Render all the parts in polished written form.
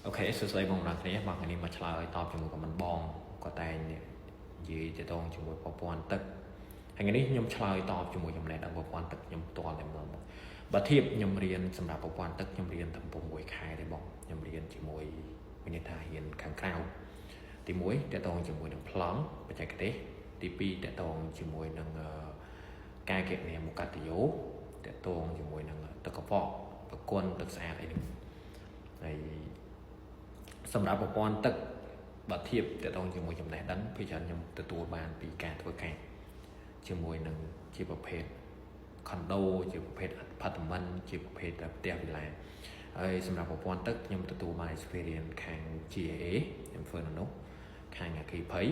OK សួស្តីបងប្អូនគ្នាបងថ្ងៃនេះមកឆ្លើយតបជាមួយ comment បងគាត់តែងនិយាយទៅតងជាមួយប្រព័ន្ធទឹកហើយថ្ងៃនេះខ្ញុំឆ្លើយតបជាមួយចំណេះដឹងប្រព័ន្ធទឹកខ្ញុំផ្ទាល់តែម្ដងបងបើធៀបខ្ញុំរៀនសម្រាប់ប្រព័ន្ធទឹកខ្ញុំរៀនតែ6ខែទេបងខ្ញុំរៀនជាមួយមានន័យថារៀនខាងក្រៅទី1តកតងជាមួយនឹងប្លង់បច្ចេកទេសទី2តកតងជាមួយនឹងការគណនាមុខតយោតកតងជាមួយនឹងទឹកកខ្វក់ប្រគុណទឹកស្អាតអីហ្នឹងហើយសម្រាប់ប្រព័ន្ធទឹកបើធៀបតកតងជាមួយចំណេះដឹងភាគច្រើនខ្ញុំទទួលបានពីការធ្វើការជាមួយនឹងជាប្រភេទ condo ជាប្រភេទ apartment ជាប្រភេទផ្ទះវិឡាហើយសម្រាប់ប្រព័ន្ធទឹកខ្ញុំទទួលបាន experience ខាង GAA ខ្ញុំធ្វើនៅនោះខាងអគ្គិភ័យ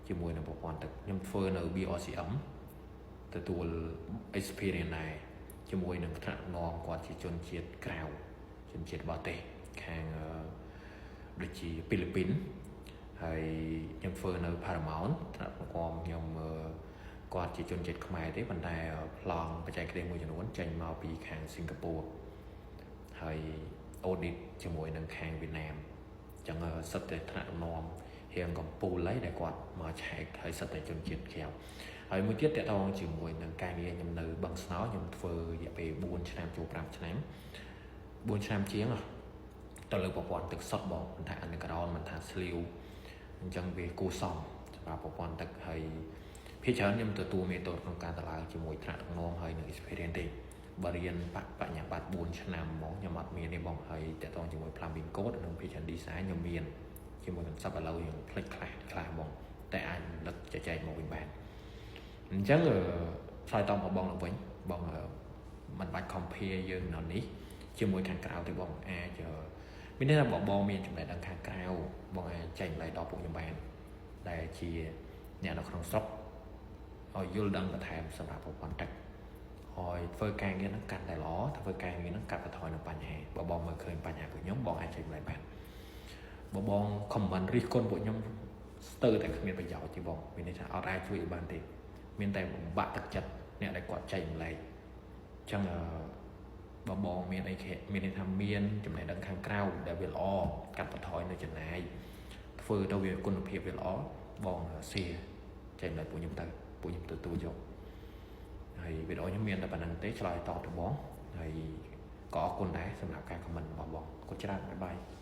ជាមួយនឹងប្រព័ន្ធទឹកខ្ញុំធ្វើនៅ BRCM ទទួល experience ដែរជាមួយនឹងថ្នាក់នាំគាត់ជាជនជាតិក្រៅជនជាតិបរទេសខាងដូចជាហ្វីលីពីនហើយខ្ញុំធ្វើនៅ Paramount ថ្នាក់បង្គាំខ្ញុំគាត់ជាជនជាតិខ្មែរទេប៉ុន្តែប្លង់បច្ចេកទេសមួយចំនួនចេញមកពីខាងសិង្ហបុរីហើយ audit ជាមួយនឹងខាងវៀតណាមអញ្ចឹងសិតតែថ្នាក់ដឹកនាំរៀងកំពូលហើយដែលគាត់មកឆែកហើយសិតតែជនជាតិក្រៅហើយមួយទៀតតកតងជាមួយនឹងការងារខ្ញុំនៅបឹងស្នោខ្ញុំធ្វើរយៈពេល4ឆ្នាំចូល5ឆ្នាំ4ឆ្នាំជាងទៅលើប្រព័ន្ធទឹកសុទ្ធបងមិនថា underground មិនថា sleeve អញ្ចឹងវាគួរសមសម្រាប់ប្រព័ន្ធទឹកហើយភាគច្រើនខ្ញុំទទួលមេតូតក្នុងការតឡើងជាមួយថ្នាក់ដឹកនាំហើយនឹង experience ទេបើរៀនបញ្ញាបត្រ4ឆ្នាំហ្មងខ្ញុំអត់មានទេបងហើយតកតងជាមួយ plumbing code និងភាគច្រើន design ខ្ញុំមានជាមួយ concept ឥឡូវយើងភ្លេចខ្លះខ្លះបងតែអាចរំលឹកចែកមកវិញបានអញ្ចឹងឆ្លើយតបមកបងឡើងវិញបងមិនបាច់ compare យើងនៅនេះ ជាមួយខាងក្រៅទេបងអាចមានន័យថាបងបងមានចំណេះដឹងខាងក្រៅបងអាចចែករំលែកដល់ពួកខ្ញុំបានដែលជាអ្នកនៅក្នុងស្រុកឲ្យយល់ដឹងបន្ថែមសម្រាប់ប្រព័ន្ធទឹកហើយធ្វើការងារហ្នឹងកាន់តែល្អធ្វើការងារហ្នឹងកាត់បន្ថយនៅបញ្ហាបើបងមើលឃើញបញ្ហាពួកខ្ញុំបងអាចចែករំលែកបានបើបង comment រិះគន់ពួកខ្ញុំស្ទើរតែគ្មានប្រយោជន៍ទេបងមានន័យថាអត់អាចជួយបានទេមានតែបំបាក់ទឹកចិត្តអ្នកដែលគាត់ចែករំលែកអញ្ចឹងបើបងមានអីគេមានន័យថាមានចំណេះដឹងខាងក្រៅដែលវាល្អកាត់បន្ថយនៅចំណាយធ្វើទៅវាគុណភាពវាល្អបងសៀចែករំលែកពួកខ្ញុំទៅពួកខ្ញុំទទួលយកហើយវីដេអូខ្ញុំមានតែប៉ុណ្្នឹងទេឆ្លើយតបទៅបងហើយក៏អរគុណដែរសម្រាប់ការ comment របស់បងអរគុណច្រើន bye bye.